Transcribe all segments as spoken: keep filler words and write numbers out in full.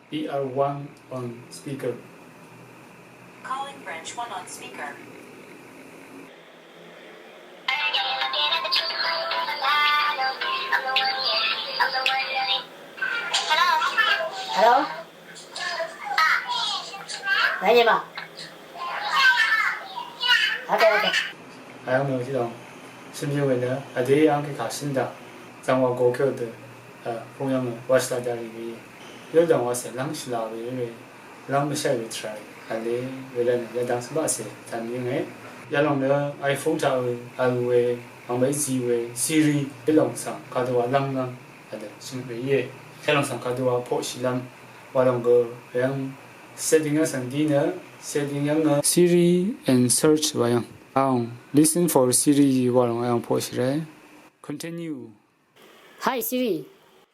B R one on speaker. Calling branch one on speaker. Hello? Nà íe mà? Ok, ok. Ayv́ng nø tiq lòng shø̀n yø̀ng we nø vdè yv́ng kèkà shø̀n daq zàngwà gokyo dø fung yv́ng nø wàshì laq daq rì we íe. Yø̀l dv̀ng wàcè lv́ngshì laq we íe. Lv́ng mvshaì we tvrà vle we lv́n nø yadvng svbaqcè tàmì yø̀ng e. Yalòng nø iPhone taq vl we, angmè zí we, Siri ílòng svng kadø wa lv́ng lv́ng vdø shø̀n we íe. Yalòng svng kadø wa poqshì lv́m wa lòng gø we yv́ng setting yv́ng svng dí nø setting yv́ng nø Siri and search wa yv́ng. Ang listen for Siri wa lòng yv́ng poqshì re. Continue. Hi Siri.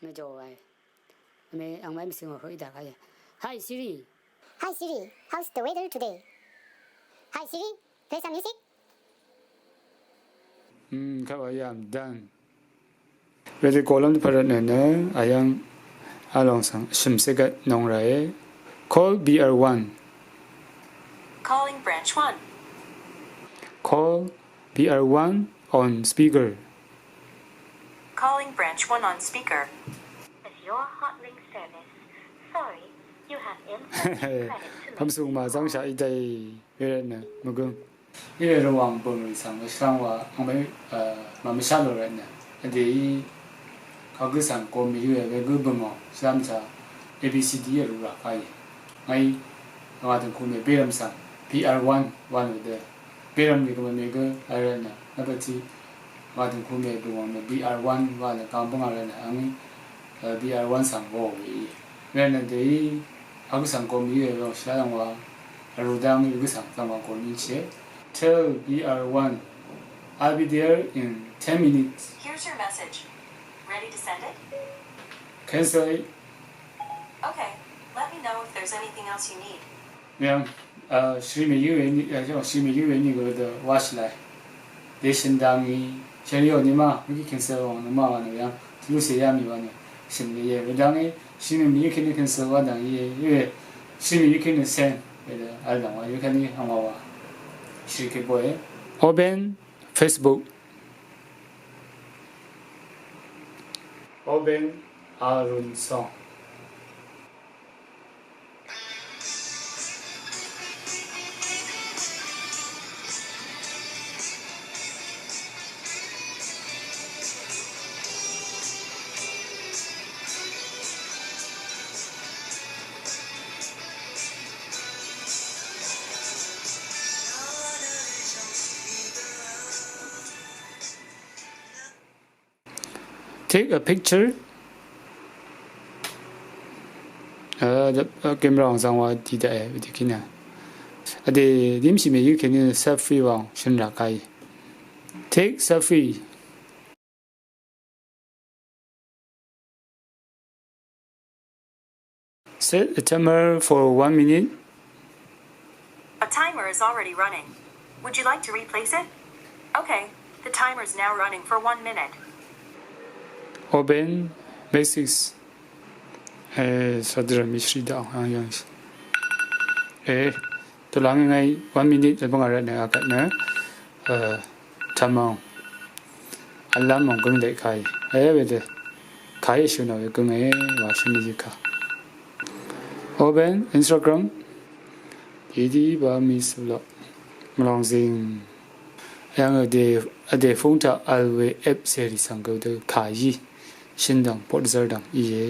Mè jò wàí. Mè ang màí mvsøng wà høq í daq kà íe. Hi Siri. Hi Siri, how's the weather today? Hi Siri, play some music. Mm, kaq wa yv́ng done. Wedø golv́m dvpvt rvt nø nø ayv́ng alòng svng shø̀m cé gvt nong ràe. Call B R one. Calling branch one. Call B R one on speaker. Calling branch one on speaker. Is your hotlink service? Sorry, you have insufficient credit to Pvmsùng mà záng shaq í dèí we rvt nø mvgøng. Íwe Rvwàng bø̀ng rì svng vshvng wa angmè màmvshá lò rvt nø vdèí kagǿ svng gomì íwe wegǿ bø̀ngò shvlv́m taq A B C D í vrū rà kà íe. Ngàí ngà dø̀ngku mè bérvm svng B R one wa nø dø bérvm rì gø mèmè gø vl rvt nø nvpvt tiq ngà dø̀ngku mè bø̀ngò nø B R one wa nø gvng bǿngà rvt nø angí B R one svng wò we íe. Rvt nø dèí kagǿ svng gomì íwe wegø shvlv́m wa vrū dv́ngí gǿ svng zv̀ngwà gomì íe. Tell B R one I'll be there in ten minutes. Here's your message. Ready to send it? Cancel it. Okay. Let me know if there's anything else you need. Mèyv̀ng shvri mèyǿ we ní, shvri mèyǿ we ní gø dø wáshì làì. Dèshø̀n dv̀ngì shvri ò ní má, mvgí cancel wàng nø má wa nø yv́ng tvlúcè yá mì wa nø shø̀n mèyē we dv́ngí shvri mèyǿ kèní cancel wá dv̀ngì íe. Íwe shvri mèyǿ kèní send we dø vl dv̀ng wa yø kèní angwa wa shvri kè bóe. Open Facebook. Open Arun Song. Take a picture. Camera òng zvng wa dì daqe vdì kìnà. Vdè dìmshì mèyǿ kèní selfie wàng shø̀n rà kà íe. Take selfie. Set a timer for one minute. A timer is already running. Would you like to replace it? Okay, the timer's now running for one minute. Open basics. Sodø rvmì shvri daq ang yv̀ngshì. Tø̀lv́ng ngàí one minute vbø̀ng rvt nø akvt nø tvmòng vlv́m mòng gøng dèí kàí. Wedø kàí shø̀n nò we gøng e wa shø̀n nì zí kà. Open Instagram. Dìdí ba mì svlok mvlòng zìng. Yv̀ng vdè fúng taq vl we app cèrì svng gø dø kàí. Shø̀n dv̀ng potdvzv́r dv̀ng íe.